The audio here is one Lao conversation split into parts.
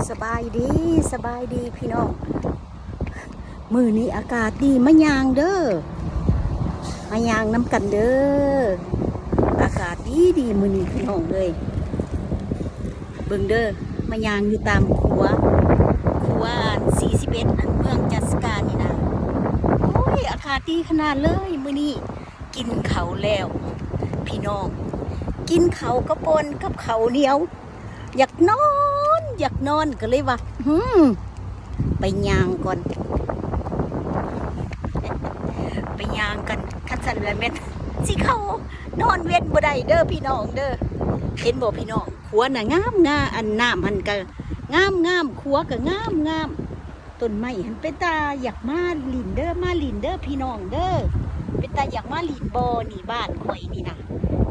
ສະບາຍດີ ສະບາຍດີພີ່ນ້ອງ. ມື້ນີ້ອາກາດດີ ມາຍ່າງເດີ ມາຍ່າງນຳກັນເດີ. ອາກາດດີດີມື້ນີ້ພີ່ນ້ອງເອີຍ. ເບິ່ງເດີ ມາຍ່າງຢູ່ຕາມຂົວ ຂົວອັນສີ່ສິບເອັດ ອັນເມືອງຈັດສະການີ້ນະ. ໂອ້ຍ ອາກາດດີຂະໜາດເລີຍມື້ນີ້. ກິນເຂົ້າແລ້ວພີ່ນ້ອງ ກິນເຂົ້າກະປ່ອນກັບເຂົ້າໜຽວ ຢາກນອນ ຢາກນອນ ກໍເລີຍວ່າ ຫືມ ໄປຍ່າງກ່ອນ ໄປຍ່າງກັນ. ຄັນຊັ້ນລະແມ່ນຊິເຂົ້ານອນເວັນບໍ່ໄດ້ເດີພີ່ນ້ອງເດີ. ເຫັນບໍ່ພີ່ນ້ອງ ຂົວນະງາມໆ ອັນນ້ຳຫັ້ນກະງາມໆ ຂົວກະງາມໆ. ຕົ້ນໄມ້ຫັ້ນເປັນຕາຢາກມາຫຼິ້ນເດີ ມາຫຼິ້ນເດີພີ່ນ້ອງເດີ. ເປັນຕາຢາກມາຫຼິ້ນບໍ່ນີ້ ບ້ານຂ້ອຍນີ້ນະ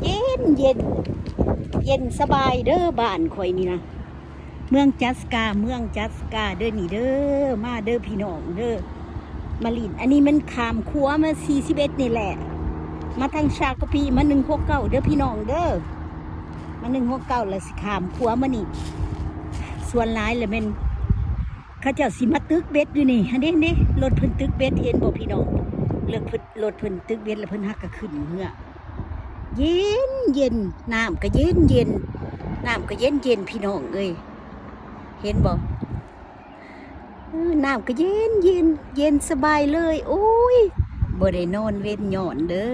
ເຢັນໆ ເຢັນສະບາຍເດີ ບ້ານຂ້ອຍນີ້ນະ. ເມືອງຈັດສະກາ ເມືອງຈັດສະກາເດີນີ້ເດີ ມາເດີພີ່ນ້ອງເດີ ມາຫຼິ້ນ. ອັນນີ້ມັນຂ້າມຂົວມາສີ່ສິບເອັດນີ້ແຫຼະ ມາທາງຊາກະປີ ມາໜຶ່ງຫົກເກົ້າເດີພີ່ນ້ອງເດີ ມາໜຶ່ງຫົກເກົ້າ ແລ້ວຊິຂ້າມຂົວມານີ້. ສ່ວນຫຼາຍລະແມ່ນ ເຂົາເຈົ້າຊິມາຕຶກເບັດຢູ່ນີ້ ຫັ້ນເດ້ ເດ້ ລົດເພິ່ນຕຶກເບັດ ເຫັນບໍ່ພີ່ນ້ອງ? ລົດເພິ່ນ ລົດເພິ່ນຕຶກເບັດ ແລ້ວເພິ່ນຫາກະຂຶ້ນເຮືອ ເຢັນໆ ນ້ຳກະເຢັນໆ ນ້ຳກະເຢັນໆ ພີ່ນ້ອງເອີຍ ເຫັນບໍ່? ເອີ ນ້ຳກະເຢັນໆ ເຢັນສະບາຍເລີຍ. ໂອ້ຍ ບໍ່ໄດ້ນອນເວັນຍ້ອນເດີ